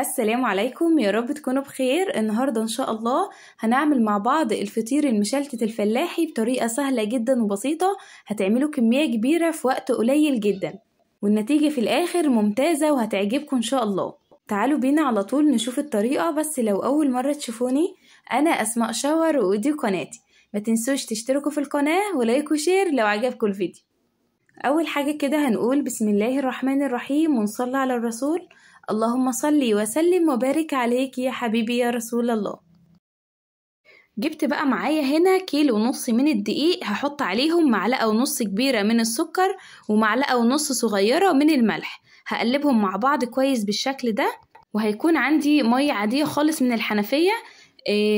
السلام عليكم، يا رب تكونوا بخير. النهاردة ان شاء الله هنعمل مع بعض الفطير المشلتت الفلاحي بطريقة سهلة جدا وبسيطة، هتعملوا كمية كبيرة في وقت قليل جدا والنتيجة في الاخر ممتازة وهتعجبكم ان شاء الله. تعالوا بينا على طول نشوف الطريقة. بس لو اول مرة تشوفوني، انا اسماء شاور ودي قناتي، ما تنسوش تشتركوا في القناة و like و share لو عجبكم الفيديو. اول حاجة كده هنقول بسم الله الرحمن الرحيم ونصلي على الرسول، اللهم صلي وسلم وبارك عليك يا حبيبي يا رسول الله. جبت بقى معايا هنا 1.5 كيلو من الدقيق، هحط عليهم 1.5 معلقة كبيرة من السكر و1.5 معلقة صغيرة من الملح، هقلبهم مع بعض كويس بالشكل ده. وهيكون عندي مية عادية خالص من الحنفية،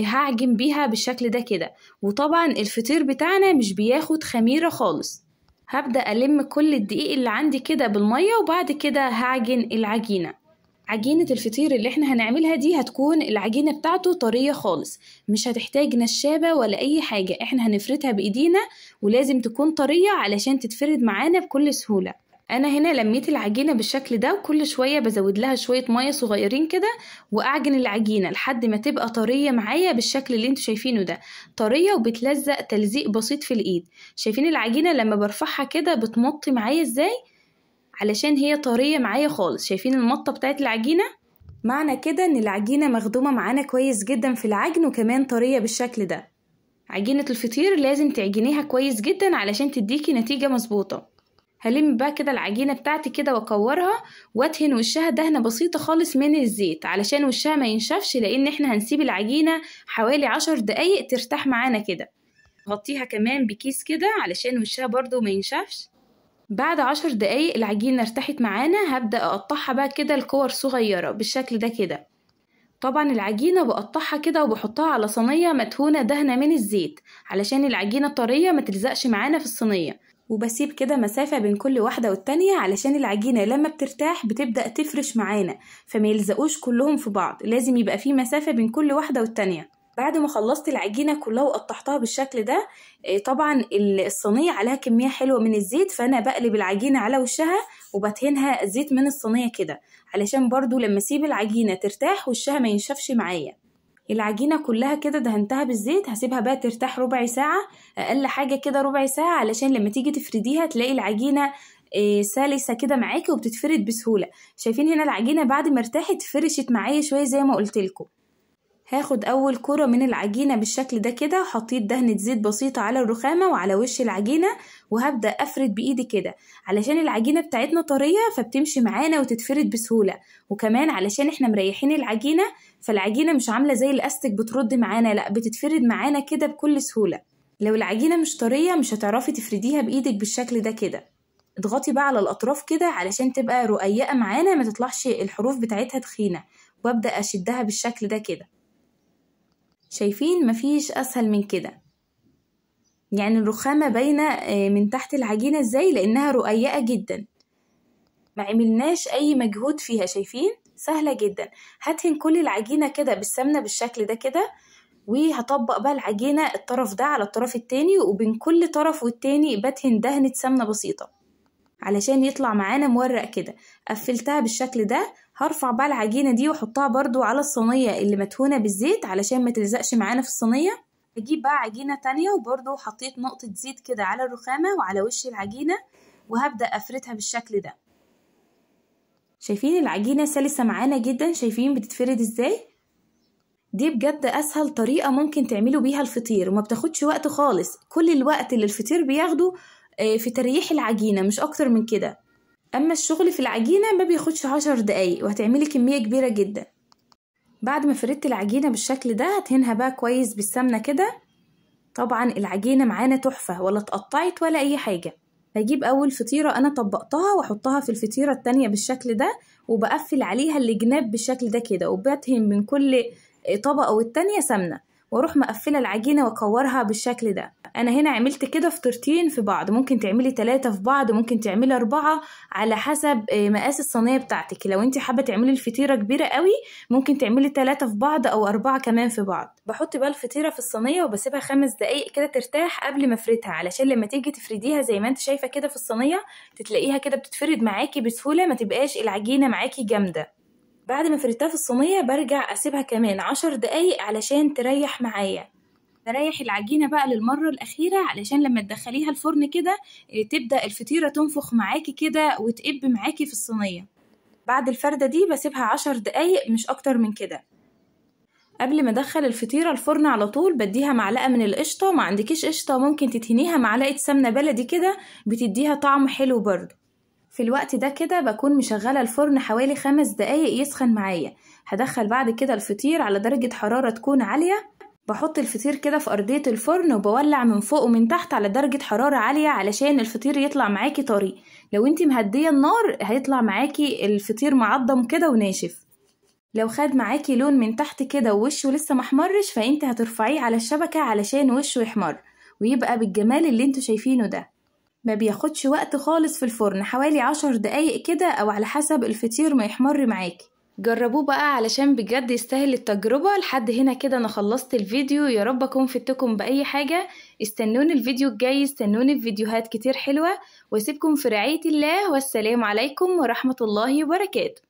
هعجن بيها بالشكل ده كده. وطبعا الفطير بتاعنا مش بياخد خميرة خالص. هبدأ ألم كل الدقيق اللي عندي كده بالمية، وبعد كده هعجن العجينة. عجينة الفطير اللي احنا هنعملها دي هتكون العجينة بتاعته طرية خالص، مش هتحتاج نشابة ولا اي حاجة، احنا هنفردها بايدينا ولازم تكون طرية علشان تتفرد معانا بكل سهولة. انا هنا لميت العجينة بالشكل ده، وكل شوية بزود لها شوية مية صغيرين كده واعجن العجينة لحد ما تبقى طرية معايا بالشكل اللي انتوا شايفينه ده، طرية وبتلزق تلزيق بسيط في الايد. شايفين العجينة لما برفعها كده بتمط معايا ازاي؟ علشان هي طرية معايا خالص. شايفين المطة بتاعت العجينة؟ معنى كده ان العجينة مخدومة معانا كويس جدا في العجن، وكمان طرية بالشكل ده. عجينة الفطير لازم تعجنيها كويس جدا علشان تديكي نتيجة مظبوطة. هلم بقى كده العجينة بتاعتي كده واكورها وادهن وشها دهنة بسيطة خالص من الزيت علشان وشها ما ينشفش، لان احنا هنسيب العجينة حوالي 10 دقايق ترتاح معانا كده. غطيها كمان بكيس كده علشان وشها برضو ما ينشفش. بعد 10 دقايق العجينة ارتاحت معانا، هبدأ اقطعها بقى كده لكور صغيرة بالشكل ده كده. طبعا العجينة بقطعها كده وبحطها على صينية مدهونة دهنة من الزيت علشان العجينة طرية ما تلزقش معانا في الصينية، وبسيب كده مسافة بين كل واحدة والتانية علشان العجينة لما بترتاح بتبدأ تفرش معانا فما يلزقوش كلهم في بعض، لازم يبقى في مسافة بين كل واحدة والتانية. بعد ما خلصت العجينة كلها وقطعتها بالشكل ده، طبعا الصينية عليها كمية حلوة من الزيت، فأنا بقلب العجينة على وشها وبدهنها زيت من الصينية كده علشان برضو لما اسيب العجينة ترتاح وشها ما ينشفش معايا. العجينة كلها كده دهنتها بالزيت، هسيبها بقى ترتاح ربع ساعة، أقل حاجة كده ربع ساعة، علشان لما تيجي تفرديها تلاقي العجينة سلسة كده معاكي وبتتفرد بسهولة. شايفين هنا العجينة بعد ما ارتاحت فرشت معايا شوية زي ما قلتلكم. هاخد اول كرة من العجينة بالشكل ده كده، حطيت دهنة زيت بسيطة على الرخامة وعلى وش العجينة، وهبدأ افرد بايدي كده علشان العجينة بتاعتنا طرية فبتمشي معانا وتتفرد بسهولة، وكمان علشان احنا مريحين العجينة فالعجينة مش عاملة زي الاستك بترد معانا، لا بتتفرد معانا كده بكل سهولة. لو العجينة مش طرية مش هتعرفي تفرديها بايدك بالشكل ده كده. اضغطي بقى على الاطراف كده علشان تبقى رقيقة معانا ما تطلعش الحروف بتاعتها تخينة، وابدأ اشدها بالشكل ده كده. شايفين مفيش اسهل من كده، يعني الرخامة باينة من تحت العجينة ازاي لانها رقيقة جدا، ما عملناش اي مجهود فيها. شايفين سهلة جدا. هدهن كل العجينة كده بالسمنة بالشكل ده كده، وهطبق بقى العجينة الطرف ده على الطرف التاني، وبين كل طرف والتاني بدهن دهنة سمنة بسيطة علشان يطلع معانا مورق كده. قفلتها بالشكل ده. هرفع بقى العجينة دي واحطها برضو على الصينية اللي مدهونة بالزيت علشان ما تلزقش معانا في الصينية. هجيب بقى عجينة تانية، وبرضو حطيت نقطة زيت كده على الرخامة وعلى وش العجينة، وهبدأ افردها بالشكل ده. شايفين العجينة سلسة معانا جدا، شايفين بتتفرد ازاي؟ دي بجد اسهل طريقة ممكن تعملوا بيها الفطير، وما بتاخدش وقت خالص. كل الوقت اللي الفطير بياخده في تريح العجينة مش اكتر من كده. اما الشغل في العجينة ما بياخدش 10 دقايق وهتعملي كمية كبيرة جدا. بعد ما فردت العجينة بالشكل ده هدهنها بقى كويس بالسمنة كده. طبعا العجينة معانا تحفة، ولا اتقطعت ولا اي حاجة. هجيب اول فطيرة انا طبقتها واحطها في الفطيرة التانية بالشكل ده، وبقفل عليها الجناب بالشكل ده كده، وبدهن من كل طبقة والتانية سمنة، واروح مقفلة العجينة واكورها بالشكل ده. انا هنا عملت كده فطيرتين في بعض، ممكن تعملي 3 في بعض، ممكن تعملي 4 على حسب مقاس الصينية بتاعتك. لو انت حابة تعملي الفطيرة كبيرة قوي ممكن تعملي 3 في بعض او 4 كمان في بعض. بحط بقى الفطيرة في الصينية وبسيبها 5 دقايق كده ترتاح قبل ما افردها، علشان لما تيجي تفرديها زي ما انت شايفة كده في الصينية تتلاقيها كده بتتفرد معاكي بسهولة، ما تبقاش العجينة معاكي جامدة. بعد ما فردتها في الصينية برجع اسيبها كمان 10 دقايق علشان تريح معايا. بريح العجينة بقى للمرة الأخيرة علشان لما تدخليها الفرن كده تبدأ الفطيرة تنفخ معاكي كده وتقب معاكي في الصينية. بعد الفردة دي بسيبها 10 دقايق مش أكتر من كده. قبل ما ادخل الفطيرة الفرن على طول بديها معلقة من القشطة، ما عندكيش قشطة ممكن تدهنيها معلقة سمنة بلدي كده، بتديها طعم حلو برضه. في الوقت ده كده بكون مشغلة الفرن حوالي 5 دقايق يسخن معايا. هدخل بعد كده الفطير على درجة حرارة تكون عالية. بحط الفطير كده في أرضية الفرن وبولع من فوق ومن تحت على درجة حرارة عالية علشان الفطير يطلع معاكي طري. لو انتي مهدية النار هيطلع معاكي الفطير معضم كده وناشف. لو خد معاكي لون من تحت كده ووشه لسه محمرش فانت هترفعيه على الشبكة علشان وشه يحمر ويبقى بالجمال اللي انتوا شايفينه ده. ما بياخدش وقت خالص في الفرن، حوالي 10 دقايق كده او على حسب الفطير ما يحمر معاكي. جربوه بقى علشان بجد يستاهل التجربة. لحد هنا كده انا خلصت الفيديو، يا رب اكون فدتكم باي حاجة. استنوني الفيديو الجاي، استنوني في فيديوهات كتير حلوة، واسيبكم في رعاية الله، والسلام عليكم ورحمة الله وبركاته.